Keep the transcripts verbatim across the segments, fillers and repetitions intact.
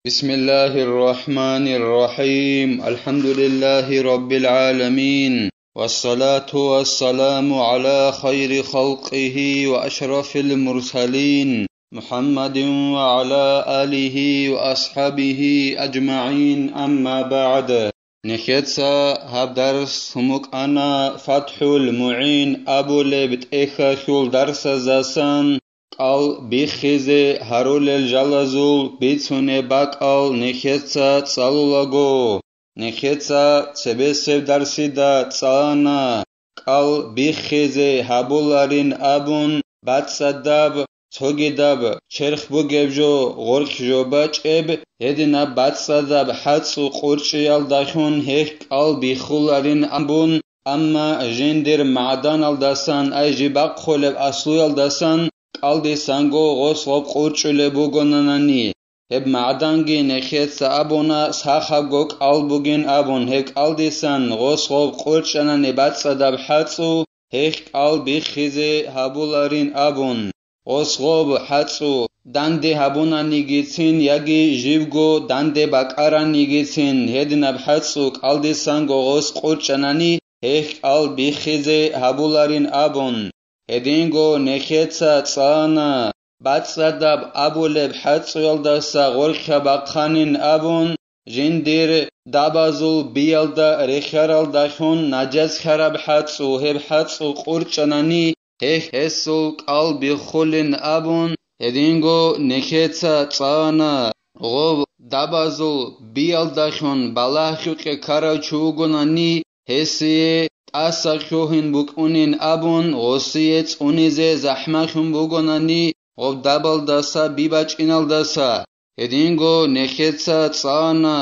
بسم الله الرحمن الرحيم. الحمد لله رب العالمين. والصلاة والسلام على خير خلقه وأشرف المرسلين محمد وعلى آله وأصحابه أجمعين. أما بعد. Нехеца гьаб дарс гьумукӀана ФатхӀул МугӀин абулеб тӀехьалъул дарсаздасан кӀал биххизе гьарулел жалазул бицунеб бакӀал нехеца цӀалулаго. Нехеца цебесеб дарсида цӀалана кӀал биххизе гьабуларин абун, бацӀцӀадаб, цогидаб черх бугеб жо, гъоркь жо бачӀеб, гьединаб бацӀцӀадаб хӀацӀу къурчӀиялдалъун гьехь кӀал биххуларин абун, амма жиндир магӀданалдасан, ай жиб бахъулеб аслуялдасан кӀалдисанго гъос гъоб къурчӀулеб бугонанани, гьеб магӀданги нехеца абуна, сахабго кӀал бугин абун, гьеб кӀалдисан гъос гъоб къурчӀанани бацӀцӀадаб хӀацӀу гьехь кӀал биххизе гьабуларин абун. Гъос гъоб хӀацӀу данде гьабунанигицин яги жибго данде бакӀаранигицин, гьединаб хӀацӀу кӀалдисанго гъос къурчӀанани, гьехь кӀал биххизе гьабуларин абун. Гьединго нехеца цӀана бацӀцӀадаб абулеб хӀацӀуялдаса гъоркьа бахъанин абун, жиндир дабазул биялда рехьаралдалъун нажас хьараб хӀацӀу, гьеб хӀацӀу къурчӀанани, гьехь гьесул кӀал биххулин абун, гьединго нехеца цӀана гъоб дабазул биялдалъун балагьлъукье ккарав чи вугонани, гьесие тӀаса лъугьин букӀунин абун, гъосие цӀунизе захӀмалъун бугонани, гъоб дабалдаса би бачӀиналдаса, гьединго нехеца цӀана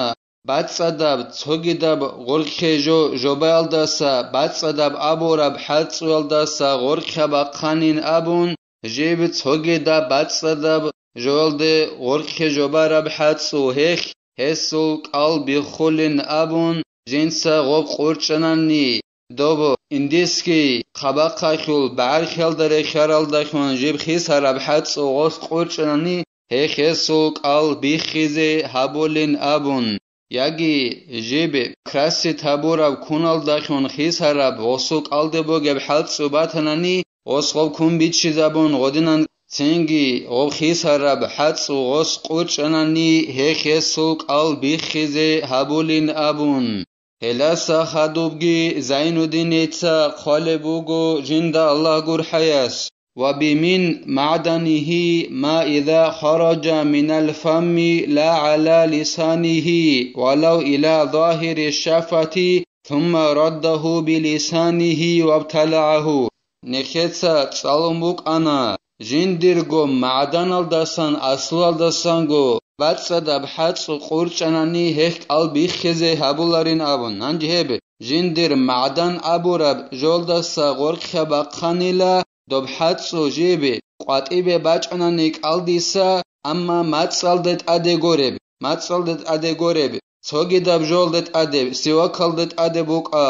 бацӀцӀадаб, цогидаб гъоркье жо жобаялдаса, бацӀцӀадаб абураб хӀацӀуялдаса гъоркьа бахъанин абун, жиб цогидаб бацӀцӀадаб жоялде гъоркье жобараб хӀацӀу гьехь гьесул кӀал биххулин абун, жинца гъоб къурчӀанани, доб индиский хъабахъалъул багӀархьалда рехьаралдалъун жиб хисараб хӀацӀу гъос къурчӀанани, гьехь гьесул кӀал биххизе гьабулин абун, яги жиб красить гьабураб куналдалъун хисараб гъосул кӀалде бугеб хӀацӀу батанани, гъос гъоб кун биччизабун гъодинан, цинги гъоб хисараб хӀацӀу гъос къурчӀанани, гьехь гьесул кӀал биххизе гьабулин абун. Гьеласа хадубги Зайнуддиница хъвалеб буго жинда Аллагь гурхӀаяс: «ومن معدنه ما إذا خرج من الفم لا على لسانه ولو إلى ظاهر الشفة ثم رده بلسانه وابتلعه». Нехеца цӀалун букӀана, жиндирго магӀданалдасан аслуялдасанго бацӀцӀадаб хӀацӀу къурчӀанани гьехь кӀал биххизе гьабуларин абун. Гьанже гьеб жиндир магӀдан абураб жолдаса гъоркьа бахъанила, доб хӀацӀу жиб къватӀибе бачӀанани кӀалдиса, амма мацӀалде тӀаде гореб, мацӀалде тӀаде гореб, цогидаб жолде тӀаде, сивакалде тӀаде букӀа,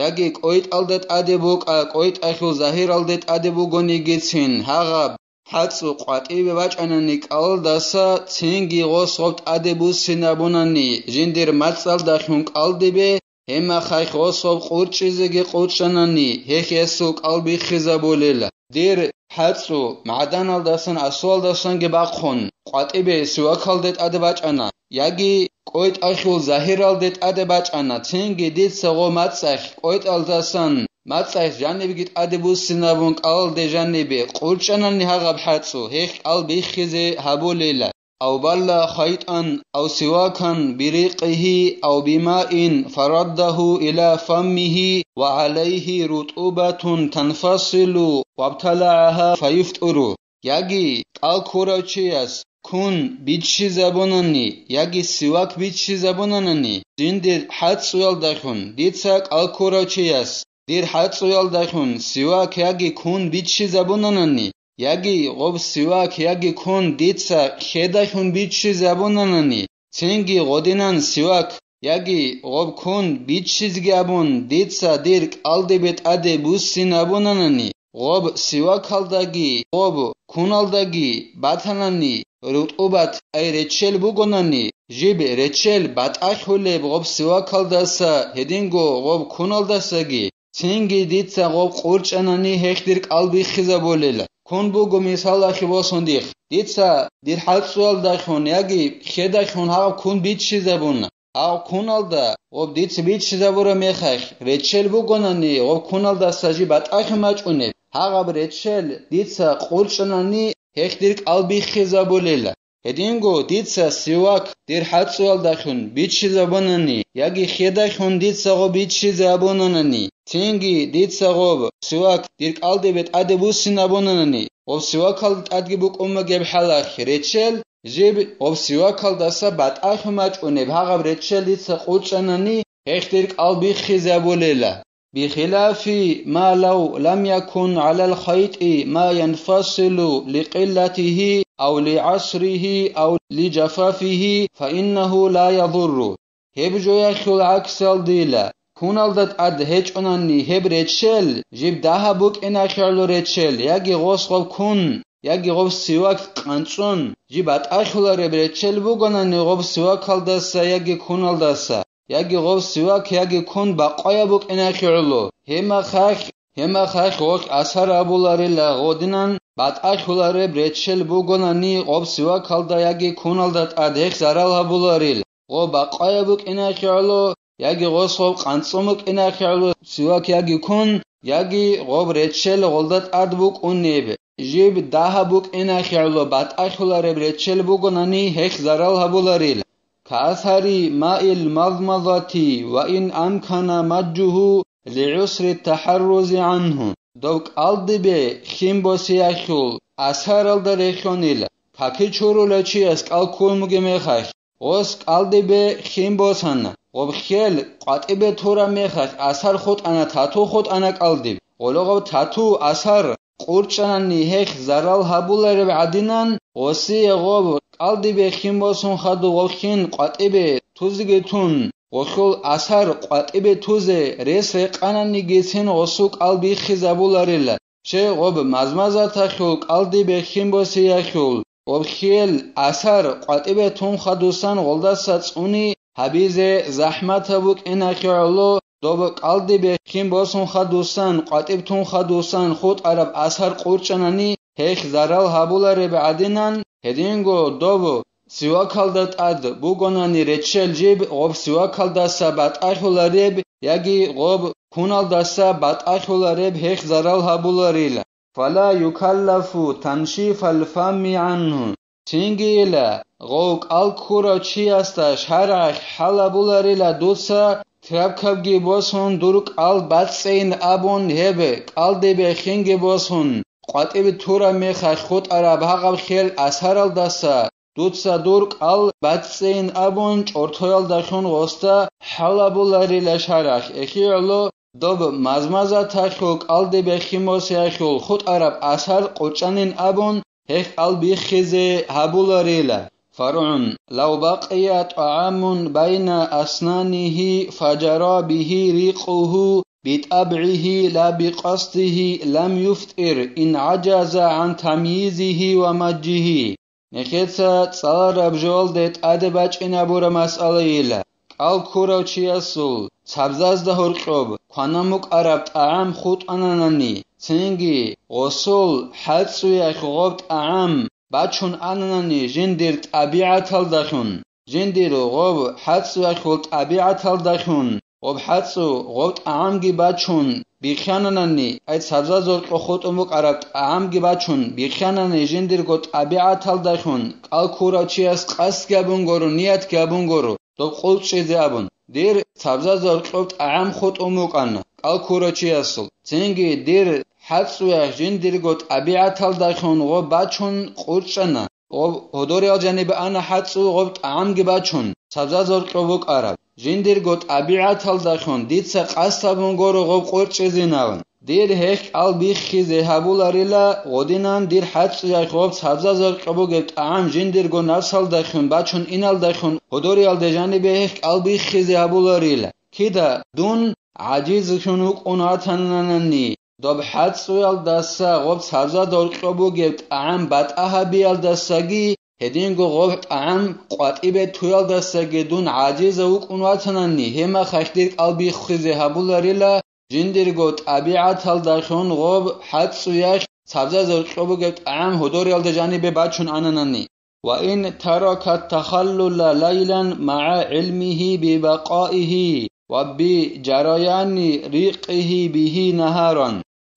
яги кӀойтӀалда тӀаде букӀа, кӀойтӀалъул загьиралде тӀаде бугонигицин гьагъаб хӀацӀу къватӀибе бачӀанани кӀалдаса, цинги гъос гъоб тӀаде буссинабунани жиндир мацӀалдалъун кӀалдибе, гьебмахалъ гъос гъоб къурчӀизеги къурчӀанани, гьехь гьесул кӀал биххизабулел. Дир хӀацӀу магӀданалдасан аслуялдасанги бахъун, къватӀибе сивакалде тӀаде бачӀана, яги кӀойтӀалъул загьиралде тӀаде бачӀана, цинги дица гъо мацӀалъ кӀойтӀалдасан мацӀалъ жанибги тӀаде буссинабун кӀалалде жанибе къурчӀанани гьагъаб хӀацӀу, гьехь кӀал биххизе гьабулила. أو بل خيطا أو سواكا بريقه أو بماء فرده إلى فمه وعليه رطوبة تنفصل وابتلعها فيفطر. Яги кӀал ккурав чияс кун биччизабунани, яги сивак биччизабунанани, жиндир хӀацӀуялдалъун дица кӀал ккурав чияс, дир хӀацӀуялдалъун сивак яги кун биччизабунанани, яги гъоб сивак яги кун дица хьедалъун биччизабунанани, цинги гъодинан сивак яги гъоб кун биччизеги абун, дица дир кӀалдибе тӀаде буссинабунанани, гъоб сивакалдаги гъоб куналдаги батанани, рутӀубат ай реччел бугонани, жиб реччел батӀахьулеб гъоб сивакалдаса, гьединго гъоб куналдасаги, цинги дица гъоб къурчӀанани гьех дир кӀал биххизабулел. Кун буго мисалалъе босун дих. Дица дир хӀацӀуялдалъун яги хьедалъун гьаб кун биччизабуна. Гьаб куналда гъоб дица биччизабураб мехалъ, реччел бугонани гъоб куналдаса жиб батӀахьун бачӀунеб, гьагъаб реччел дица къурчӀанани гьех дир кӀал биххизабулел. Гьединго дица сивак дир хӀацӀуялдалъун биччизабунани яги хьедалъун дица гъоб биччизе абунанани, цинги дица гъоб сивак дир кӀалдибе тӀаде буссин абунанани, гъоб сивакалда тӀадги букӀун бугеб хӀалалъ реччел, жиб гъоб сивакалдаса батӀалъун бачӀунеб гьагъаб реччел дица къурчӀанани гьех дир кӀал биххизабулела. بخلاف ما لو لم يكن على الخيط ما ينفصل لقلته أو لعسره أو لجفافه فإنه لا يضر. Гьеб жоялъул гӀаксалдила, куналда тӀад гьечӀонани гьеб реччел, жиб дагьаб букӀиналъе гӀоло реччел, яги гъос гъоб кун, яги гъоб сивак къанцӀун, жиб батӀахьулареб реччел бугонани гъоб сивакалдаса яги куналдаса, яги гъоб сивак, яги кун бакъваяб букӀиналъе гӀоло, гьеб мехалъ, гьеб мехалъ гъолъ асар гьабуларила гъодинан батӀалъулареб реччел бугонани гъоб сивакалда яги куналда тӀад гьех зарал гьабуларил, гъоб бакъваяб букӀиналъе гӀоло, яги гъос гъоб къанцӀун букӀиналъе гӀоло сивак яги кун, яги гъоб реччел гъолда тӀад букӀунеб, жиб дагьаб букӀиналъе гӀоло батӀалъулареб реччел бугонани гьех зарал гьабуларил. كأثر ماء المضمضة وإن أمكن مجه لعسر التحرز عنه. Доб кӀалдибе хин босиялъул асаралда релълъунила, каки чурулев чияс кӀал ккун бугеб мехалъ, гъос кӀалдибе хин босана, гъоб хел къватӀибе тураб мехалъ асар хутӀана, тату хутӀана кӀалдиб. Гъоло гъоб тату асар къурчӀанани гьех зарал гьабулареб гӀадинан, гъосие гъоб кӀалдибе хин босун хадуб гъоб хин къватӀибе тузеги тун, гъолъул асар къватӀибе тузе рес рекъананигицин гъосул кӀал биххизабуларила, щай гъоб мазмазаталъул кӀалдибе хин босиялъул, гъоб хел асар къватӀибе тун хадусан гъолдаса цӀуни гьабизе захӀматаб букӀиналъе гӀоло, доб кӀалдибе хин босун хадусан, къватӀиб тун хадусан хутӀараб асар къурчӀанани гьех зарал гьабулареб гӀадинан, гьединго доб сивакалда тӀад бугонани реччел жиб гъоб сивакалдаса батӀалъулареб яги гъоб куналдаса батӀалъулареб гьех зарал гьабуларила. فلا يكلف تنشيف الفم عنه. Цинги ила, гъов кӀал ккурав чиясда шаргӀалъ хӀалабуларила дуца тряпкабги босун дур кӀал бацӀцӀейин абун, гьеб кӀалдибе хинги босун, къватӀибе тураб мехалъ хутӀараб гьагъаб хел асаралдаса дуца дур кӀал бацӀцӀейин абун, чӀортоялдалъун гъосда хӀалабуларила шаргӀалъ, эхи гӀоло доб мазмазаталъул кӀалдибе хин босиялъул хутӀараб асар къурчӀанин абун, гьех кӀал биххизе гьабуларила. فرع: لو بقي طعام بين أسنانه فجرى به ريقه بطبعه لا بقصده لم يفطر إن عجز عن تمييزه ومجه. Нехеца цӀалараб жоялде тӀаде бачӀинабураб масъалайила. КӀал ккурав чиясул цабзазда гьоркьоб кванан букӀараб тӀагӀам хутӀананани, цинги гъосул хӀацӀуялъ гъоб тӀагӀам бачун ананани жиндир тӀабигӀаталдалъун, жиндир гъоб хӀацӀуялъул тӀабигӀаталдалъун, гъоб хӀацӀу гъоб тӀагӀамги бачун биххананани, ай цабзазул къо хутӀун букӀараб тӀагӀамги бачун бихханани жиндирго тӀабигӀаталдалъун, кӀал ккурав чияс къасдги абун гуро, ниятги абун гуро, доб къулчӀизе абун, дир цабзазул къоб тӀагӀам хутӀун букӀана кӀал ккурав чиясул, цинги дир хӀацӀуялъ жиндирго тӀабигӀаталдалъун гъоб бачун къурчӀана. Гъоб гьодориял жанибе ана хӀацӀу гъоб тӀагӀамги бачун, цабзазул къо букӀараб. Жиндирго тӀабигӀаталдалъун дица къасд абун гуро гъоб къурчӀизинавун. Дир гьех кӀал биххизе гьабуларила гъодинан дир хӀацӀуялъ гъоб цабзазул къо бугеб тӀагӀам жиндирго напсалдалъун бачун иналдалъун гьодориялде жанибе гьех кӀал биххизе гьабуларила. Кида дун гӀажизлъун вукӀун ватананани, доб хӀацӀуялдаса гъоб цабзазул къо бугеб тӀагӀам батӀа гьабиялдасаги гьединго гъоб тӀагӀам къватӀибе туялдасаги дун гӀажизав вукӀун ватанани, гьемахалъ дир кӀал биххизе гьабуларила, жиндирго тӀабигӀаталдалъун гъоб хӀацӀцӀуялъ цабзазул кьо бугеб тӀагӀам гьодориялда жанибе бачун ананани. وإن ترك التخلل ليلا مع علمه ببقائه وبجريان ريقه به نهارا.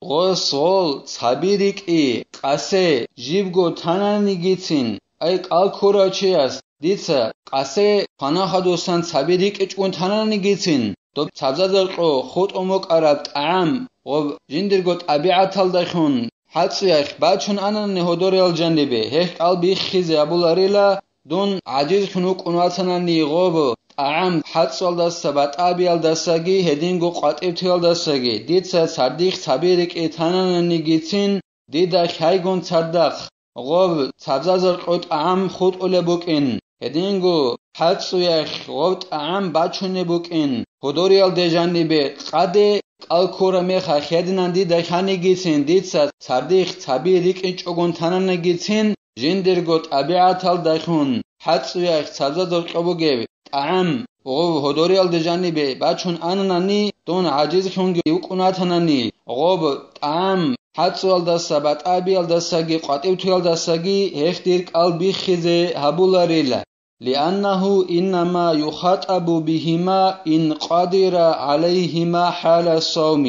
Гъос гъол цаби рикӀкӀи къасе жибго тананигицин, ай кӀал ккурав чияс дица къасе квана-хадусан цаби рикӀкӀичӀгун тананигицин, доб цабзазул кьо хутӀун букӀараб тӀагӀам гъоб жиндирго тӀабигӀаталдалъун хӀацӀцӀуялъ бачун анани гьодориял жанибе, гьелъ кӀал биххизе гьабуларила, дун гӀажизлъун вукӀун ватанани гъоб тӀагӀам хӀацӀцӀуялдаса батӀабиялдасаги гьединго къватӀиб туялдасаги, дица цадихъ цаби рикӀкӀи танананигицин, дида хьайгун цадахъ гъоб цабзазул кьо тӀагӀам хутӀулеб букӀин, гьединго хӀацӀцӀуялъ гъоб тӀагӀам бачунеб букӀин, гьодориялде жанибе къаде кӀал ккураб мехалъ гьединан дида хьанигицин, дица цадихъ цаби рикӀкӀинчӀогун тананигицин, жиндирго тӀабигӀаталдалъун хӀацӀцӀуялъ цабзазул кьо бугеб тӀагӀам гъоб гьодориялде жанибе бачун ананани, дун гӀажизлъунги вукӀун ватанани, гъоб тӀагӀам хӀацӀцӀуялдаса батӀабиялдасаги къватӀиб туялдасаги гьелъ дир кӀал биххизе гьабуларила. لأنه إنما يخاطب بهما إن قدر عليهما حال الصوم.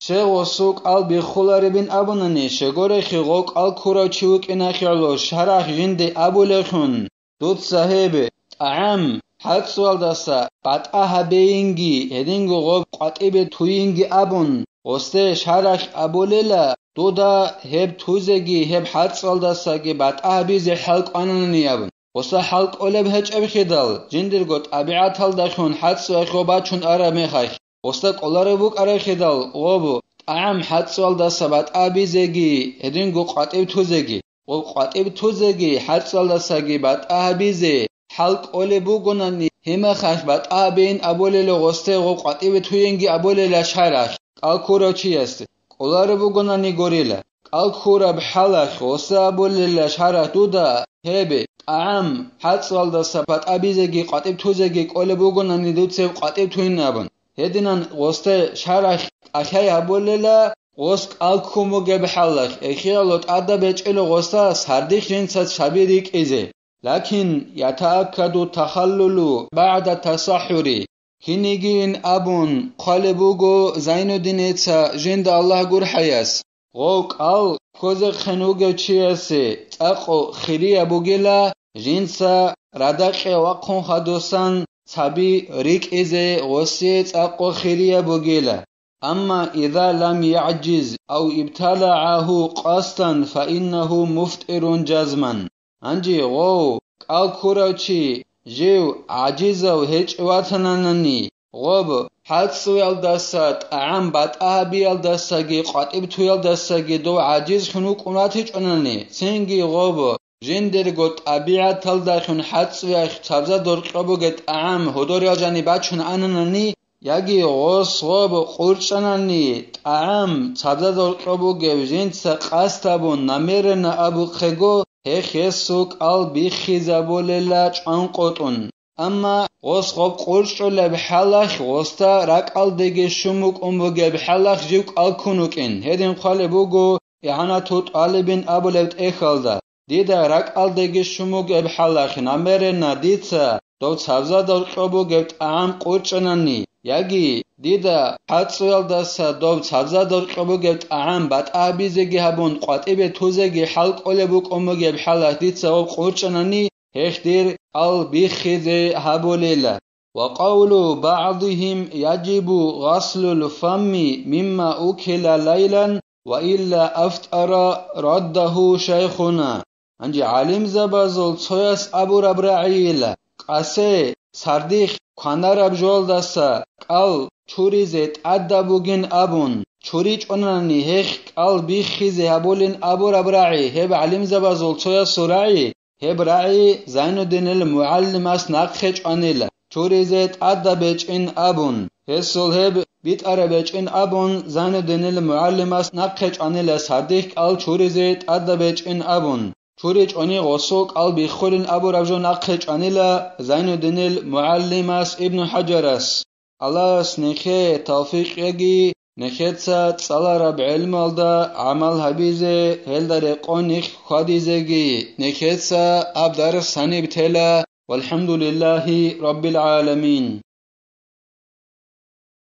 Щай гъосул кӀал биххуларебин абунани, щегорехъе гъо кӀал ккурав чи вукӀиналъе гӀоло шаргӀалъ жинде абулевлъун, дуца гьеб тӀагӀам хӀацӀцӀуялдаса батӀа гьабейинги, гьединго гъоб къватӀибе туйинги абун, гъосде шаргӀалъ абулела, дуда гьеб тузеги гьеб хӀацӀцӀуялдасаги батӀа гьабизе хӀал кӀвананани абун. Гъоса хӀал кӀолеб гьечӀебхидал, жиндирго тӀабигӀаталдалъун хӀацӀцӀуялъ гъо бачун араб мехалъ, гъоса кӀолареб букӀарабхидал гъоб тӀагӀам хӀацӀцӀуялдаса батӀа гьабизеги, гьединго къватӀиб тузеги, гъоб къватӀиб тузеги хӀацӀцӀуялдасаги батӀа гьабизе хӀал кӀолеб бугонани, гьемахалъ батӀа гьабейин абулело гъосде, гъоб къватӀибе туйинги абулела шаргӀалъ кӀал ккурав чиясде. КӀолареб бугонани гурила, кӀал ккураб хӀалалъ гъоса абулела шаргӀалъ дуда гьеб тӀагӀам хӀацӀцӀуялдаса батӀа гьабизеги къватӀиб тузеги кӀолеб бугонани дуцеб къватӀиб туйин абун. Гьединан гъосде шаргӀалъ кӀалъай гьабулела, гъос кӀал ккун бугеб хӀалалъ, эхиялъул тӀадаб гьечӀила гъоса сардилъ жинца цаби рикӀкӀизе. لكن يتأكد التخلل بعد التسحر. Кинигин абун хъвалеб буго Зайнуддиница, жинда Аллагь гурхӀаяс, гъов кӀал ккозехъин вугев чиясе цӀакъго хирияб бугила, жинца радакье вахъун хадусан цаби рикӀкӀизе гъосие цӀакъго хирияб бугила. أما إذا لم يعجز أو ابتلعه قصدا فإنه مفطر جزما. Гьанже гъов кӀал ккурав чи жив гӀажизав гьечӀев ватананани, гъоб хӀацӀцӀуялдаса, тӀагӀам батӀа гьабиялдасаги къватӀиб туялдасаги дов гӀажизлъун вукӀун ватичӀонани, цинги гъоб жиндирго тӀабигӀаталдалъун хӀацӀцӀуялъ цабзадул кьо бугеб тӀагӀам гьодориял жаниб бачун ананани, яги гъос гъоб къурчӀанани, тӀагӀам цабзадул кьо бугев жинца къасд гьабун, намеренно абухъего, гьех гьесул кӀал биххизабулела чӀванкъотӀун. Амма гъос гъоб къурчӀулеб хӀалалъ, гъосда ракӀалдеги щун букӀун бугеб хӀалалъ жив кӀал ккун вукӀин. Гьедин хъвалеб буго ИгӀанату тӀалибин абулеб тӀехьалда. Дида ракӀалдеги щун бугеб хӀалалъ намеренно дица дов цабзадул кьо бугеб тӀагӀам къурчӀанани, яги дида хӀацӀцӀуялдаса дов цабзадул кьо бугеб тӀагӀам батӀа гьабизеги гьабун, къватӀибе тузеги хӀал кӀолеб букӀун бугеб хӀалалъ дица гъоб къурчӀанани, гьех дир кӀал биххизе гьабулела. وقول بعضهم يجب غسل الفم مما أكل ليلا وإلا أفطر رده شيخنا. Гьанже гӀалимзабазул цояс абураб рагӀийила, къасе сардихъ кванараб жоялдаса кӀал чуризе тӀадаб бугин абун, чуричӀонани гьех кӀал биххизе гьабулин абураб рагӀи, гьеб гӀалимзабазул цоясул рагӀи, гьеб рагӀи Зайнуддинил мугӀалимас нахъе чӀванила, чуризе тӀадаб гьечӀин абун. Гьесул гьеб битӀараб гьечӀин абун, Зайнуддинил мугӀалимас нахъе чӀванила сардихъ кӀал чуризе тӀадаб гьечӀин абун. чуричӀони гъосул кӀал биххулин абураб жо нахъе чӀванила Зайнуддинил мугӀаллимас Ибну ХӀаджарас. Аллагьас нехее тавфикъ кьеги, нехеца цӀалараб гӀелмалда гӀамал гьабизе, гьелда рекъон них хьвадизеги. Нехеца аб дарс гьаниб тела. ВалхӀамдулиллагьи раббил гӀаламин.